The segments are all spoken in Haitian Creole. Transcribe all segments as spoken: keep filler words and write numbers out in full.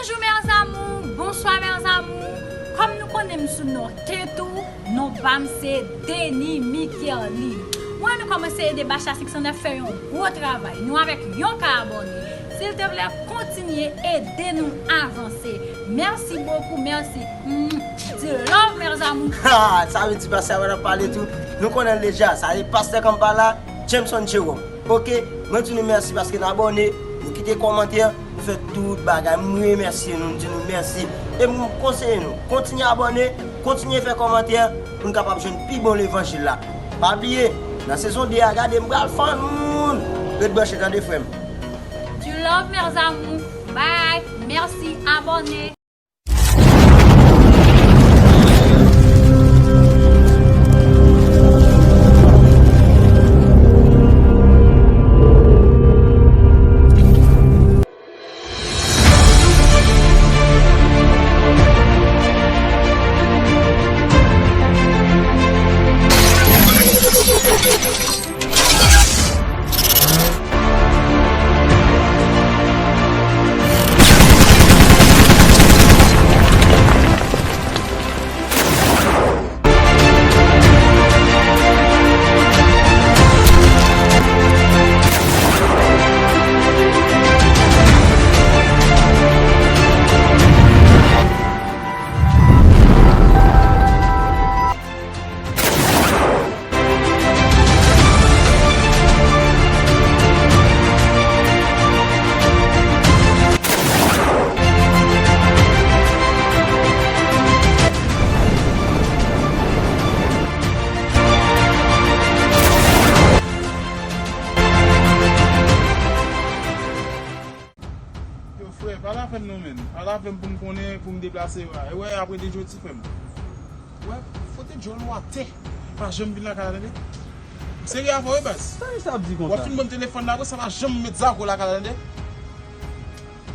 Bonjou mes amours, bonswa mes amours. Kòm nou konnen m sou non Tetou, non pa m se Denis Mikerly. Mwen nou kòmanse ede Bacha senk san nèf fè yon gwo travay. Nou avèk yon ka abòne. Silteplè, kontinye ede nou avanse. Mèsi bokou, mèsi. Mm, di love mes amours. Ha, sa vle di pastè a pa t ap pale tou. Nou konnen l deja. Sa se pastè Kampala, Jameson Jerome. Oke, mwen di nou mèsi paske n abòne, nou kite kòmantè, nou fè tout bagay. M remèsye nou, m di nou mèsi. E m konseye nou, kontinye abòne, kontinye fè kòmantè pou n kapab jwenn pi bon levanjil la. Pa bliye, nan sezon de a, gade m pral fann moun. Ret branche tande frè m. Du love mes amours. Bye. Mèsi, abòne. Yo, frè, pale avè m non, menn. Pale avè m pou m konnen, pou m deplase. E wè, apre de jodi, frè m. Wè, fote djòl ou atè. Pa janm vin lakay la, tande. M serye avè w, wi, baz. Sa misye ap di konsa? W ap fin ban m telefòn la, wi, sa pa janm met zako lakay la, tande.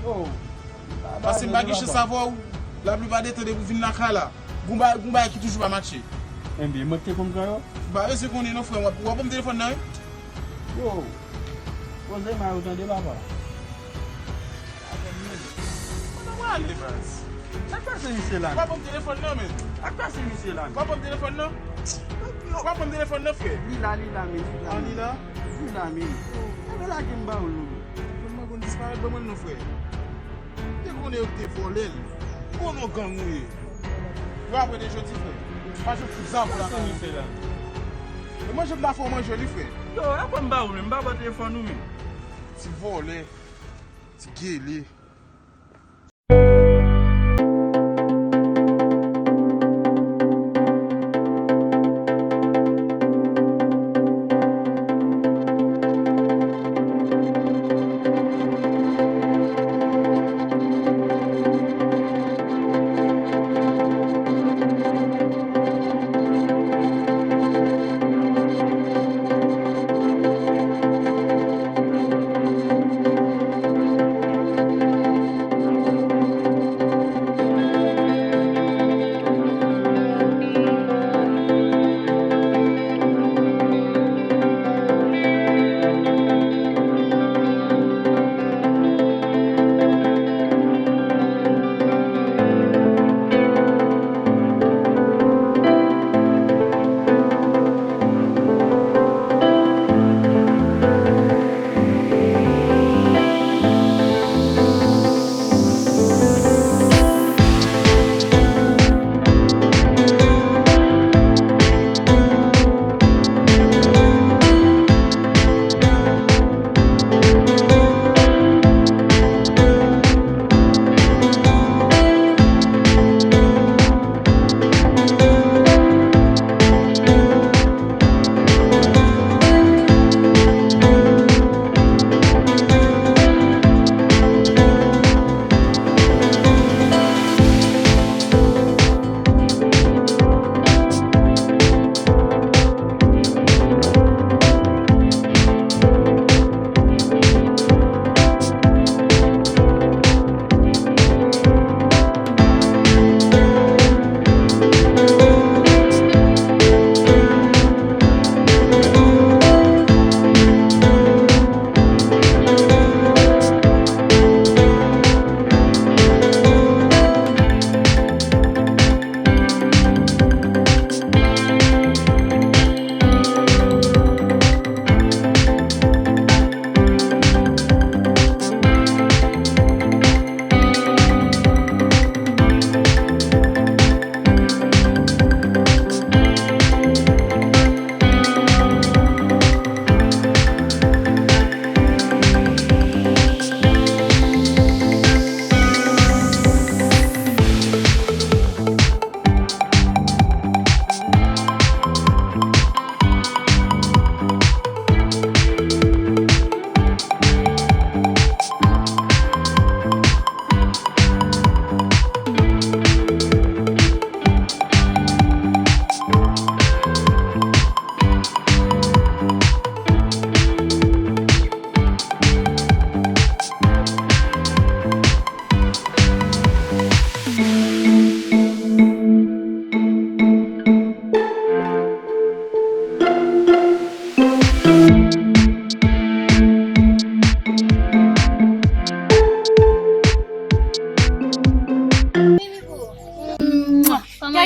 Oh. Paske m pa gen chans avè w. Laplipa de tan depi w vin lakay la, gon ba-, gon bagay ki toujou pa matche. Enben, mwen k te konn pran yo. M pa bezwen konnen non, frè m. W ap, w ap ban m telefòn nan, wi. Yo, poze may ou tande, papa. Mwen nan prale, baz. Sa k pase misye la? W ap ban m telefòn nan, men. Sa k pase misye la? W ap ban m telefòn nan? W ap ban m telefòn nan, frè? Li la, li la, men, li la. Ah, li la? Li la, men. Enben lage m ba ou l non. Mwen konn disparèt, ban mwen l non, frè. Te konnen yo te vòlè l. Konnen w gang ou ye. Wè apre de jodi, frè. Pa janm fout zam pou lakay la. E manje m ta fè w manje li, frè. Yo, e kòm ba ou menm, m pa ba telefòn ou menm. Ti vòlè. Ti gele.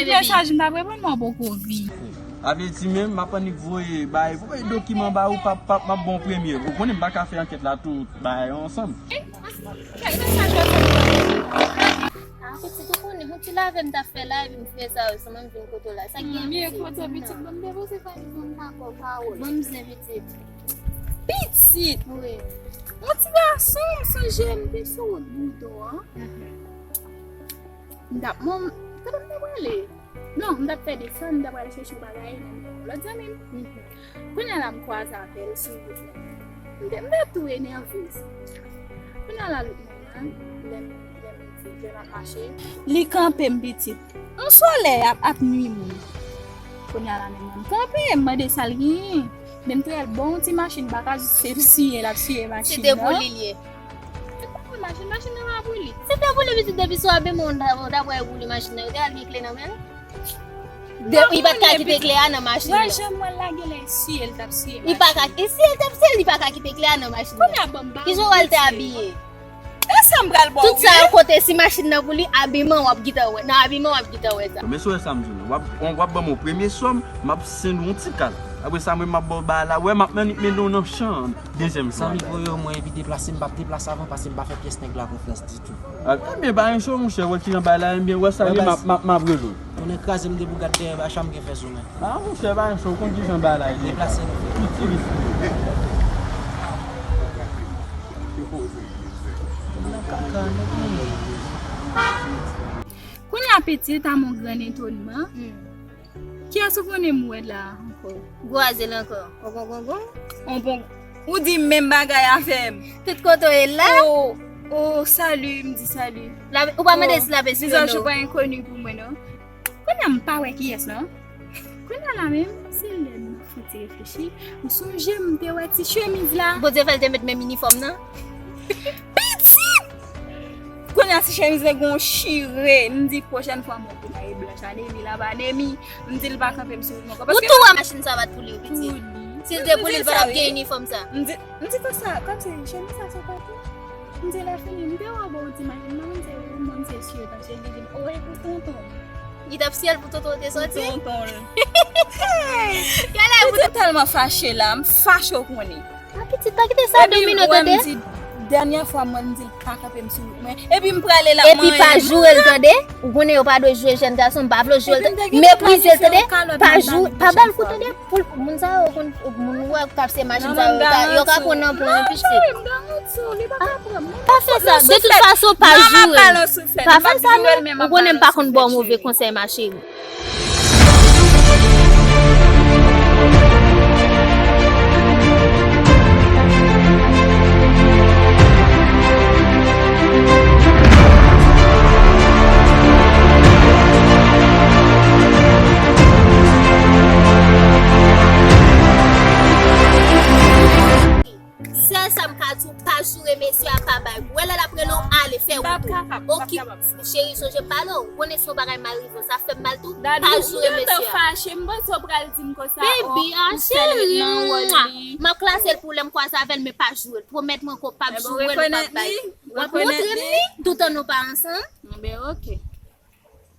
Mesaj m t ap reponn, mwen poko ri. A vle di menm, m ap annik voye bay, voye dokiman ba ou, pap, pap, m ap bon premye. Ou konnen m pa ka fè ankèt la tout bagay ansanm. Kèk mesaj yo fè. Ah, pitit, ou konnen, yon ti lave m t ap fè la, epi m fè sa, yo, sèlman m vin kote w la. Sa gen pitit? Kote pitit, ban m depoze valiz mwen, m pa pran pawòl. Ban m zen pitit. Pitit! Wi. Yon ti gason, m sonje m te sou wout Boudon an. M t ap, mwen, kote m te prale? Non, m t ap fè desann, m t ap prale chèche yon bagay nan men yon lòt zanmi m. Kounye a la, m kwaze avè l sou wout la. M te, m te tou enève. Kounye a la, lòt moun nan, lè m, lè m di, lè m ap mache, li kanpe m pitit. Yon solèy ap, ap nwi moun. Kounye a la, menm mwen, m kanpe, m mande sa l genyen. Men m twè l bon, ti machin pa ka jis se siye, l ap siye machin nan. Se te pou li l ye. Se pa pou machin, machin nan pa pou li. Se te pou li, pitit, depi sou abiman, w ta, w ta wè pou li machin nan, yo te al gen kle nan men l. Depi, li pa t ka kite kle a nan machin nan. Wè jan mwen lage lè siye, l t ap siye machin. Li pa ka, e si l t ap siye, li pa ka kite kle a nan machin nan. Kounye a, ban m ba. Kijan w al te abiye? E sa m pral ba w. Tout sa yo kote, si machin nan pou li, abiman w ap gentan wè. Nan abiman w ap gentan wè sa. Men sou wè sa m di w la. W ap, w ap ban m yon premye sòm, m ap send ou yon ti kat. Apre sa, mwen, m ap ba w bagay la. Wè, m ap men, mennen w nan chan an. Dezyèm fwa. Sa li voye mwen epi deplase, m p ap deplase avan, paske m pa fè pyès nèg la konfyans ditou. Ah, ebyen, pa gen cho, monchè, wè kijan bagay la, ebyen, wè sa, m ap, m ap, m ap rele w. Konnen kraze m de bougad dèyè, ba chanm gen fè sou mwen. Ah, monchè, pa gen cho, w konn kijan bagay la ye. Deplase nou. Piti riske. Nan kaka, nèg mwen. Kounye a, pitit, à mon grand étonnement, kiyès ou konnen m wè la ankò? Gwo azèl ankò. Ongongongon. Onbon. Ou di menm bagay avè m. Tout kote w ye la. Oh, oh, salut, m di salut. Ou pa mande si l ap espyone w. Vizaj ou pa enkoni pou mwen, non. Kounye a m pa wè kiyès, non. Kounye a la menm, se lè m fouti reflechi, m sonje m te wè ti chemiz la. Bondye fè l te met menm inifòm nan. Pitit! Kounye a ti chemiz la gen yon chire. M di pwochèn fwa m wè pou mayi blanch anemi la pa anemi. M di l pa kanpe m sou wout mwen ankò. Ou tou wè machin sa pa t pou li, pitit. Si l te pou li, l pa t ap gen inifòm sa. M di, m di konsa, kòmsi chemiz sa se pa pou. M di lè fini, m te wè bò w di machin nan, m di, mwen se sye, paske li di m, o, e pou tonton. Li t ap sye l pou tonton te soti? Pou tonton l. Gade, ou te tèlman fache la, m fache w konnen. A pitit, pa kite sa domine w tande. Dènyè fwa mwen m di l pa kanpe m sou wout mwen. Epi m prale la. Epi pa joure l tande. Ou konnen yo pa dwe joure jèn gason, m pa vle w joure l tande. Meprize l tande. Pa jou, pa ba l kou tande. Pou moun sa yo konn, moun ou wè k ap se machin sa yo, yo ka pran nan pran yon pitit. Pa fè sa. De tout fason, pa joure l. Pa fè sa non. Ou konnen m pa konn ba w move konsèy ma chérie. Sèl sa m ka di w, pa joure mesye a, pa bay. Wè lè l ap rele w, ale, fè wout ou. Okipe, cheri, sonje pale w. Ou konnen si yon bagay mal rive w, sa fè m mal tou. Pa joure mesye a. Baby, ah, cheri, m ap klase l pou lè m kwaze avè l, men pa joure l. Pwomèt mwen ke w p ap joure l, w p ap bay. W ap montre m li, toutan nou pa ansanm.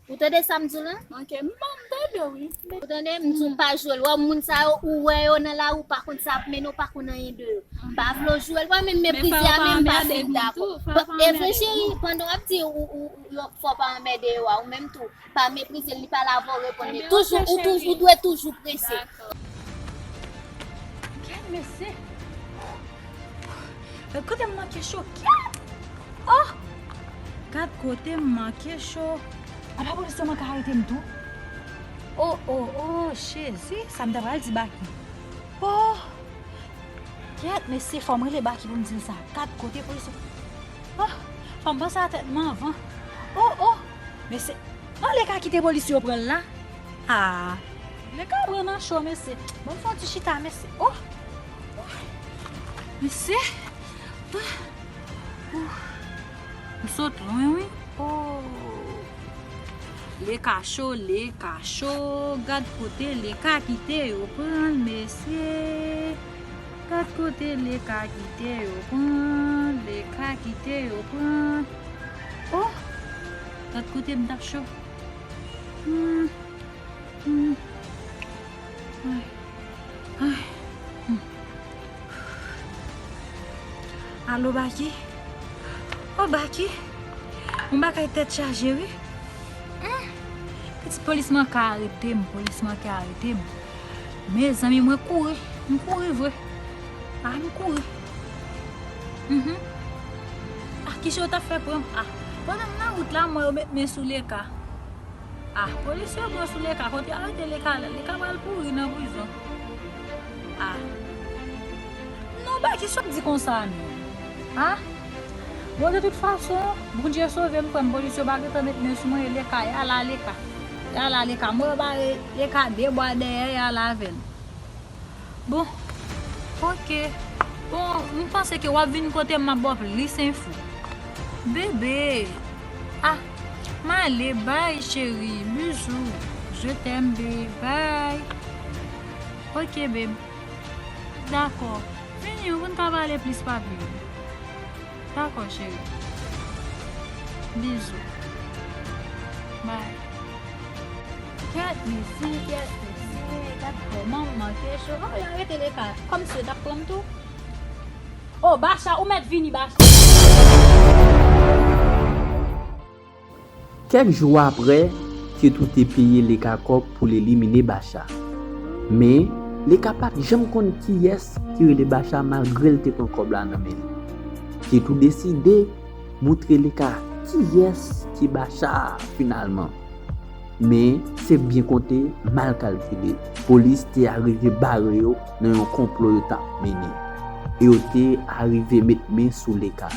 Ou tande sa m di w la? Ok, m, m tande w, wi. Ou tande, m di w pa joure l. Wè moun sa yo, ou wè yo nan lari, ou pa konn sa ap mennen, ou pa konn anyen de yo. M pa vle w joure l, wè, men meprize a menm pa fin dakò. E vre, cheri, pandan w ap di ou, ou, ou, yo, fò w pa anmède yo a, ou menm tou, pa meprize l, li pale avè w, reponn li. Toujou, ou toujou, ou dwe toujou prese. Gad mesye. Gad kote m manke cho. Gad! Oh! Gad kote m manke cho. Apa polis yo manke arete m tou? Oh, oh, oh, Jezi, sa m ta pral di Baky. Oh! Gad mesye, fò m rele Baky pou m di l sa. Gad kote polis yo. Oh! Fò m panse a tèt mwen anvan. Oh, oh! Mesye, oh, Leka kite polis yo pran l la. Ah, Leka pran nan cho, mesye. Bon, m fè yon ti chita, mesye. Oh! Oh! Mesye! Ah! Ouh! M sot lwen, wi. Oh! Leka cho, Leka cho. Gad kote Leka kite yo pran l, mesye. Gad kote Leka kite yo pran l, Leka kite yo pran l. Oh! Gad kote m t ap cho. Hmm. Hmm. Ay. Ay. Hmm. Alo, Baky? O, Baky? Yon bagay tèt chaje, wi. Hmm. Pitit polis manke arete m, polis manke arete m. Mezanmi, mwen kouri, m kouri vre. Ah, m kouri. Mhm. Ah, kijan yo t ap fè pran m? Ah, pandan m nan wout la, m wè yo met men sou Leka. Ah, polis yo pran sou Leka, kote yo arete Leka la, Leka pral pouri nan prizon. Ah. Non, Baky, sa w ap di konsa menm? Ah? Bon, de tout fason, Bondye sove m, frè m, polis yo pa gentan met men sou mwen, e Leka, y ala Leka. Y ala Leka, mwen yo bare Leka de bwa dèyè, y ala avè l. Bon, oke. Bon, m panse ke w ap vin kote m, m ap ba w plis enfo. Bebe. Ah, m ale, bay, cheri. Bizou. Je t'aime, babe. Bay. Oke, babe. Dakò. Vini, nou konn ka pale plis, papi. Dakò, cheri. Bizou. Bay. Kèt mesye, kèt mesye, gad kòman m manke cho. Oh, y arete Leka. Kòmsi yo t ap pran m tou. Oh, Bacha, ou mèt vini, Bacha. Kèk jou apre, Ketou te peye Leka kòb pou l elimine Bacha. Men, Leka pa t janm konn kiyès ki rele Bacha malgre l te pran kòb la nan men l. Ketou deside moutre Leka kiyès ki Bacha finalman. Men, se byen konte, mal kalkile. Polis te arive bare yo nan yon konplo yo t ap mennen. E yo te arive met men sou Leka.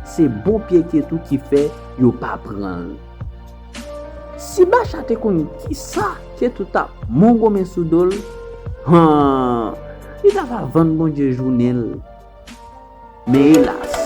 Se bon pye Ketou ki fè yo pa pran l. Si Bacha te konn kisa Ketou t ap mongo men sou do l, han, li ta va vann Bondye jounen l. Men elas,